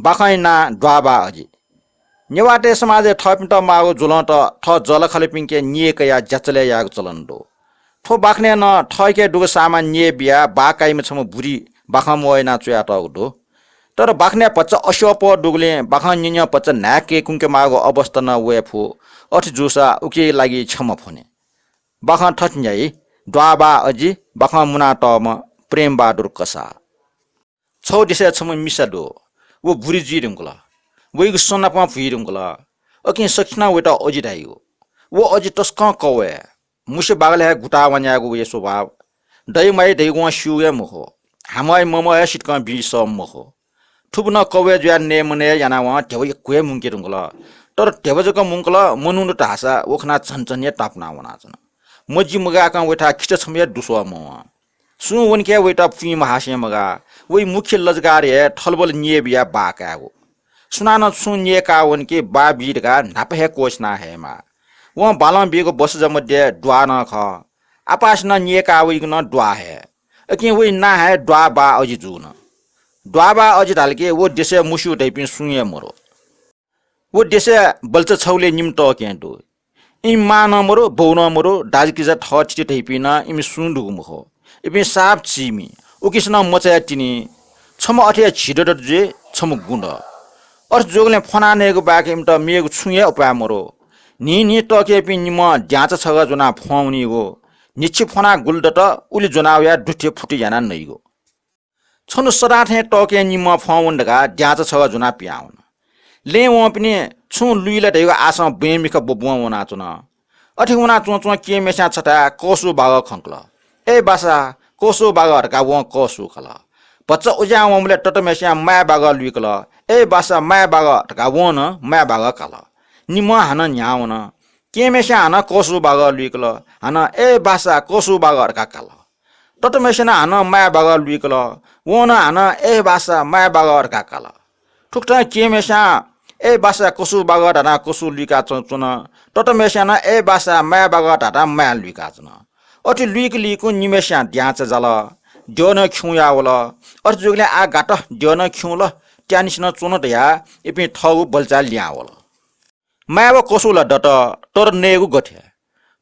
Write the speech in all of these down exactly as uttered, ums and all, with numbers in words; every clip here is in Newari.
बाखंया नां द्वाःबाः अजि। नेवाःतय् समाजय् थःपिन्त माःगु ज्वलंत थः जःलाखःलापिन्के न्यय् कयाः ज्याचलय् यायेगु चलन दु। थ्व बाखनय् नं थःके दुगु सामान न्यय् बियाः बाः काइम्ह छम्ह बुरी बाखं म्वः यानाः च्वयातःगु दु। तर बाखनय् भचा अस्यःपः दुगुलिं बाखं न्यँ न्यँ भचा न्हाय् कय्‌कुंके माःगु अवस्था नं वये फु। अथे जूसा उकिया लागि क्षमा फ्वने। बाखं थथे न्ह्याइ, द्वाःबाः अजि, बाखं मुनातःम्ह प्रेमबहादुर कसाः। छगू देशय् छम्ह मिसा दु। व बुरी जुइ धुंकल। वइगु सँ नापं भुइ धुंकल। अकिं सकसिनं वइत अजि धाइगु। व अजि तसकं कवय्। मुसे बागलय् हे गुताः वनेयाःगु वया स्वभाव। दइ माइ धइगु वं स्यू हे मखु। हामः ममः हे सितकं बी सः मखु। थुपिं नं कवय् जुयाः नये मनये यानाः वं ध्यबा यक्व हे मुंके धुंकल। तर ध्यबा जक मुंकल, मनूत धाःसा व खनाः झन झन हे तापुना वनाच्वन। मजि मगाकं वइथाय् खिचा छम्ह हे दुस्वः मवं। सुं वनके वइत फुइँ महासें मगाः। वइ मुख्य लजगार हे थलबल न्यय् बियाः बाः कायेगु। सुनानं छुं न्यय् काः वन कि बाः बी धकाः न्हापा हे क्वःछिना हयेमाः। वं बालं बीगु बसजा मध्ये द्वाः नं खः। आपासिनं न्यय् काः वइगु नं द्वाः हे। अकिं वइ नां हे द्वाःबाः अजि जूगु नं। द्वाःबाः अजि धाल कि व देशय् मुस्यू धइपिं सुं हे मरु। व देशय् बल्चा छगुलिइ निम्ह तःकेहेँ दु। इमि मां नं मरु, बौ नं मरु, दाजुकिजा थःथिति धइपिं नं इमि सुं दुगु मखु। इपिं साप चिमि, उकिसनं मचाया तिनि। छम्ह अथे हे झिदत जुइ, छम्ह गुँद। अथे जूगुलिं फ्वना नयेगु बाहेक इमित मेगु छुं हे उपाय मरु। न्हिं न्हिं तःकेहेँपिं निम्हं द्यांचा छगः ज्वनाः फ्वं वनीगु। न्हिच्छि फ्वनाः गुलि दत, उलि ज्वनाः वयाः दुथे फुथे यानाः नइगु। छन्हु सदां थें तःकेहेँ निम्हं फ्वं वन धकाः द्यांचा छगः ज्वनाः पिहां वन। लँय् वंपिनि छुं लुइ ला धइगु आशं बँय् मिखा ब्वब्वं वनाच्वन। अथे वनाच्वंच्वं केहेँम्हेस्यां छथाय् कःसू बागः खंकल। "ए बासा, कःसू बागः" धकाः वं कःसू कल। भचा उज्यां वंबलय् तताम्हेस्यां माय् बागः लुइकल। "ए बासा, माय् बागः" धकाः वं नं माय् बागः काल। निम्हं हानं न्ह्याः वन। केहेँम्हेस्यां हानं कःसू बागः लुइकल। हानं "ए बासा, कःसू बागः" धकाः काल। तताम्हेस्यां नं हानं माय् बागः लुइकल। वं नं हानं "ए बासा, माय् बागः" धकाः काल। थुकथं केहेँम्हेस्यां "ए बासा, कःसू बागः" धनाः कःसू लुइका च्वन, च्वन। तताम्हेस्यां नं "ए बासा, माय् बागः" धकाः माय् लुइका च्वन। अथे लुइक लुइक निम्हेस्यां द्यांचा जाल। द्यः नं खिउँया वल। अथे जूगुलिं आः गात, द्यः नं खिउँल, त्यानिसिनं च्वन धयाः इपिं थःगु बल्चाय् लिहां वल। माय् व कःसू ला दत, तर नयेगु गथे?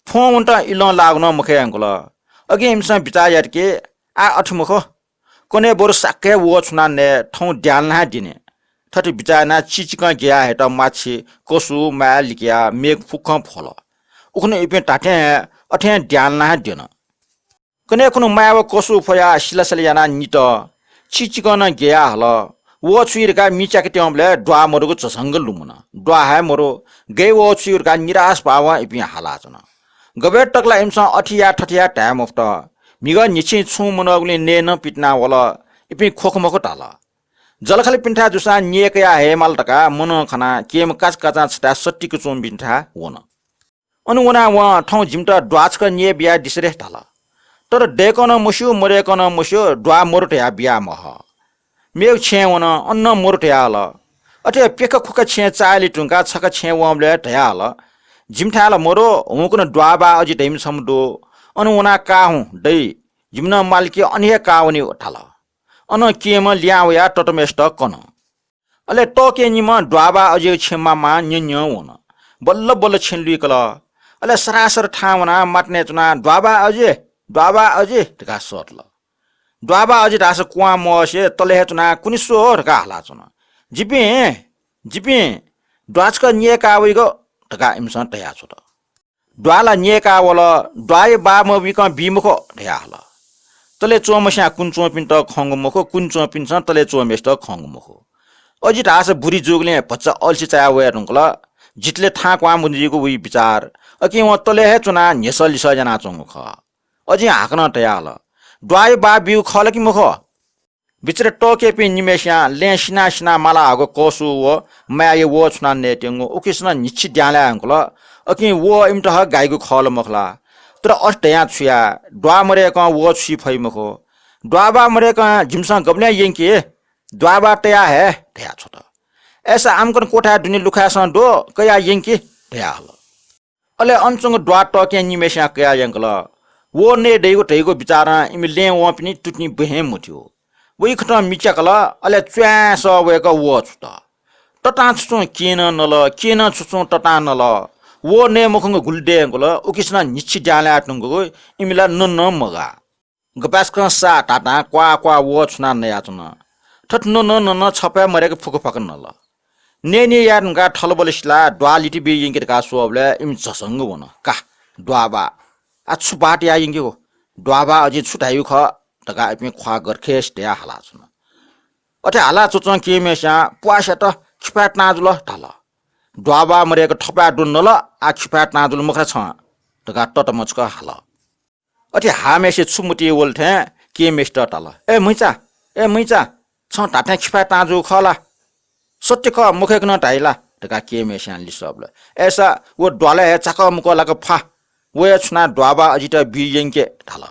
फ्वं वनेत इलं लाःगु नं मखय् यंकल। अकिं इमिसं बिचाः यात कि आः अथे मखु, कन्हय् बरु साक्क हे वःछुनाः नये, थौं द्यां ल्हानाः द्यने। थथे बिचाः यानाः चिचिकं ग्ययाः हयेत माछिं कःसू माय् लिकयाः मेगु फुक्कं फ्वल। उखुन्हु इपिं धात्थें हे अथें द्यां ल्हानाः द्यन। कन्हय् खुन्हु माय् व कःसू फ्वयाः सिलासिला यानाः नित। चिचिकं नं ग्ययाः हल। वःछुइ धकाः मि च्याकेत्यंबलय् द्वाः मदुगु झसंक लुमन। द्वाः हे मरु, गय् वःछुइ धकाः निराश भावं इपिं हालाच्वन। गबय् तक ला इमिसं अथे या थथे या धाये मफुत। म्हिगः न्हिच्छि छुं मनःगुलिं नये नं पितिना वल। इपिं ख्वखुमखु धाल। जःलाखःलापिन्थाय् जूसां न्यय् कयाः हयेमाल धकाः मनं खनाः केहेँम्ह काचाकाचां छथाय् सत्तिक च्वंपिन्थाय् वन। अन वनाः वं थौं जिमित द्वाः छकः न्यय् बियादिसँ रे धाल। तर दय्कं नं मस्यू, मदय्कं नं मस्यू, द्वाः मरु धयाः बियाः महः। मेगु छेँय् वन, अन नं मरु धयाहल। अथे प्यखा खुखा छेँय् चाःहिली धुंकाः छखा छेँय् वंबलय् धयाहल, "जिमिथाय् ला मरु, हुंकन द्वाःबाः अजि धइम्ह छम्ह दु, अन वनाः काः हुँ, दइ, जिमिसं माल कि अन हे काः वनी" धाल। अनं केहेँम्ह लिहां वयाः तताम्हेसित कन। अले तःकेहेँ निम्हं द्वाःबाः अजिया छेँ मामां न्यँ न्यँ वन। बल्ल बल्ल छेँ लुइकल। अले सरासर थाहां वनाः मातानय् च्वनाः "द्वाःबाः अजि, द्वाःबाः अजि" धकाः सःतल। द्वाःबाः अजि धाःसा क्वहां मवसे तले हे च्वनाः "कुने स्व" धकाः हालाच्वन। "जिपिं, जिपिं द्वाः छकः न्यय् काः वइगु" धकाः इमिसं धयाछ्वत। "द्वाः ला न्यय् काः वल, द्वाःया बाः मबीकं बी मखु" धयाहल। तले च्वंम्हेस्यां कुने च्वंपिन्त खंगु मखु, कुने च्वंपिन्सं तले च्वंम्हेसित खंगु मखु। अजि धाःसा बुरी जूगुलिं भचा अल्छि चाया वये धुंकल। जितले थाहां क्वहां मजुइगु वइ बिचाः। अकिं वं तले हे च्वनाः न्ह्यसः लिसः यानाच्वंगु खः। अजिं हाकनं धयाहल, "द्वाःया बाः बीगु खः ला कि मखु?" बिचारा तःकेहेँपिं निम्हेस्यां लँय् सिनाः सिनाः मालाहःगु कःसू व माय्‌या वःछुनाः नयेत्यंगु, उकिसनं न्हिच्छि द्यां लाये धुंकल। अकिं वः इमित हे गाइगु खः ला मखु ला? तर अथे धयां छु याये? द्वाः मदय्कं वः छुइ फइ मखु। "द्वाःबाः मदय्कं जिमिसं गबलें यंके? द्वाःबाः तयाः हये" धयाछ्वत। "अय्‌सा आम्कन क्वथाय् दुने लुखाय्‌सं दु, कयाः यंके" धयाहल। अले अन च्वंगु द्वाः तःकेहेँ निम्हेस्यां कयाः यंकल। वः नये दइगु धइगु बिचारं इमि लँय् वंपिनि तुतिं बहें मथ्यू। वइखतं मिच्याकल, अले च्वाँय्‌सः वय्‌कः वः छुत। ततां छुचुं केहेँ नं नल, केहेँ नं छुचुं ततां नल। वः नये मखंगु गुलि दय्‌कल, उकिसनं न्हिच्छि ज्यालय् तुंगु इमि ला नँ नं मगाः। गपाय्‌सकं साः धातां क्वाः क्वाः वः छुनाः नयाच्वन। थथे नँ नं नन छपाय् मदय्‌क फुक्क फाक्क नल। नये नये याये धुंकाः थलबल सिलाः द्वाः लित बी यंके धकाः स्वःबलय् इमि झसंक वन। का, द्वाःबा, आ छु बात याः यंकेगु? द्वाःबा अजिं छु धाइगु खः धकाः इपिं ख्वाः गरखेसि तयाः हालाच्वन। अथे हाला च्वच्वं केहेँम्हेस्यां प्वास्यात खिपाय् तनाजुल धाल। द्वाःबा मदय्‌क थपाय् दुने नल, आः खिपाय् तनाजुल मखु ला छं धकाः ततमा छकः हाल। अथे हाःम्हेसित छु मतिइ वल थें केहेँम्हेसित धाल, ए म्हैचा, ए म्हैचा, छं धात्थें खिपाय् तनाजूगु खः ला? सत्य खः, मखुगु नं धाइ ला धकाः केहेँम्हेस्यां लिसः बिल। अय्‌सा व द्वालय् हे चाकः मुकः लाक फ्वा, वया छुनाः द्वाःबा अजित बी यंके धाल।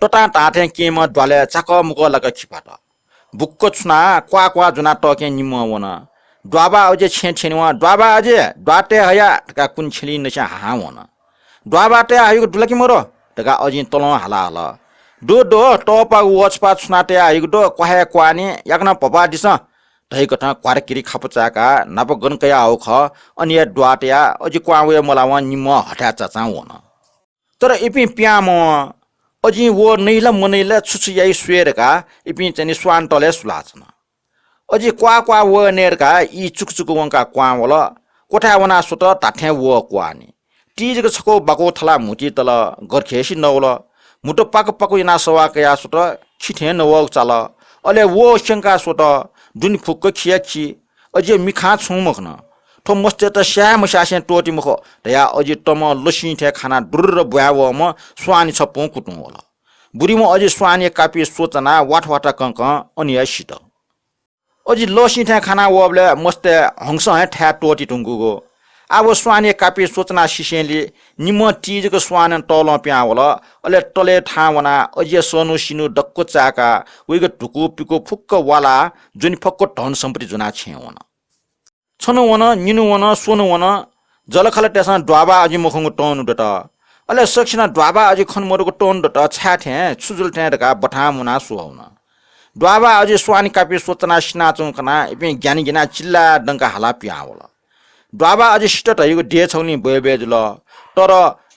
ततां धाःथें केहेँम्ह द्वालय् चाकः मुकः लाक खिपात। बुक्क छुनाः क्वाः क्वाः ज्वनाः तःकें निम्हं वन। द्वाःबा अजि छेँय् थ्यनेवं, द्वाःबा अजि, द्वाः तये हया धकाः कुन्हु छेँलिं नस्यां हाहां वन। द्वाःबा तया हइगु दु ला कि मदु धकाः अजिं तलं हाला हल। दु दु, तःपागु वःछपा छुनाः तया हइगु दु, क्वाः हे क्वाःनि, याकनं भपादिसँ धइकथं क्वारकिरि खापु चाय्‌काः न्हापा गन कयाहःगु खः, अन हे द्वाः तयाः अजि क्वां वये मलावं निम्हं हथाय् चाचां वन। तर इपिं पिहां मवं। अजिं वः नइ ला मनइ ला, छु छु याइ स्वये धकाः इपिं चाहिँ नि स्वानतलय् सुलाच्वन। अजि क्वाः क्वाः वः नये धकाः ई चुकचुक वंकाः क्वां वल। क्वथाय् वनाः स्वत धात्थें वः क्वाःनि। ति जक छकू बाकू थलाः म्हुतुइ तल, गरखेसि नवल। म्हुतु पाकु पाकु यानाः सवाः कयाः स्वत, खि थें नवःगु चाल। अले वः स्यंकाः स्वत, दुने फुक्क खिया खि। अजिया मिखां छुं मखन। थ्व मस्तय्‌त स्याये मस्यासें त्वःति मखु धयाः अजि तमं लसिं थें खानाः दुर्र ब्वाँय् वःम्ह स्वानि छपुं कुतुं वल। बुरिम्ह अजि स्वानिया कापि स्वचनाः वाथ वाथ कंकं अन हे सित। अजि लसिं थें खानाः वःबलय् मस्तय् हंसं हे थाय् त्वःति धुंकूगु। आः व स्वानिया कापि स्वचनाः सिसेंलि निम्हं ति जक स्वानं तलं पिहां वल। अले तलय् थाहां वनाः अजिया सःन्हु सिन्हु दक्व चाय्‌काः वइगु धुकू पिकू फुक्क वालाः ज्वने फक्व धन सम्पत्ति ज्वनाः छेँय् वन। छन्हु वन, निन्हु वन, स्वन्हु वन, जःलाखःलातय्‌सं द्वाःबा अजि मखंगु तःन्हु दत। अले सकसिनं द्वाःबा अजि खने मदुगु तःन्हु दत, छाय् थें, छु जुल थें धकाः बथां मुनाः स्वः वन। द्वाःबा अजि स्वानि कापि स्वचनाः सिनाच्वंगु खनाः इपिं ग्यानाः ग्यानाः चिल्लाय् दंकाः हालाः पिहां वल। द्वाःबा अजि सित धइगु देय् छगुलिं बय्‌बय् जुल। तर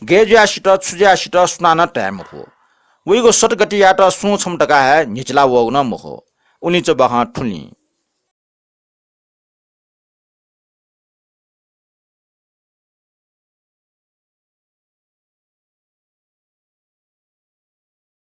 गय् जुयाः सित, छु जुयाः सित, सुनानं धाये मफु। वइगु सत गति यायेत सुं छम्ह धकाः हे न्ह्यचिला वःगु नं मखु। उलिं चबाखं थुलिं।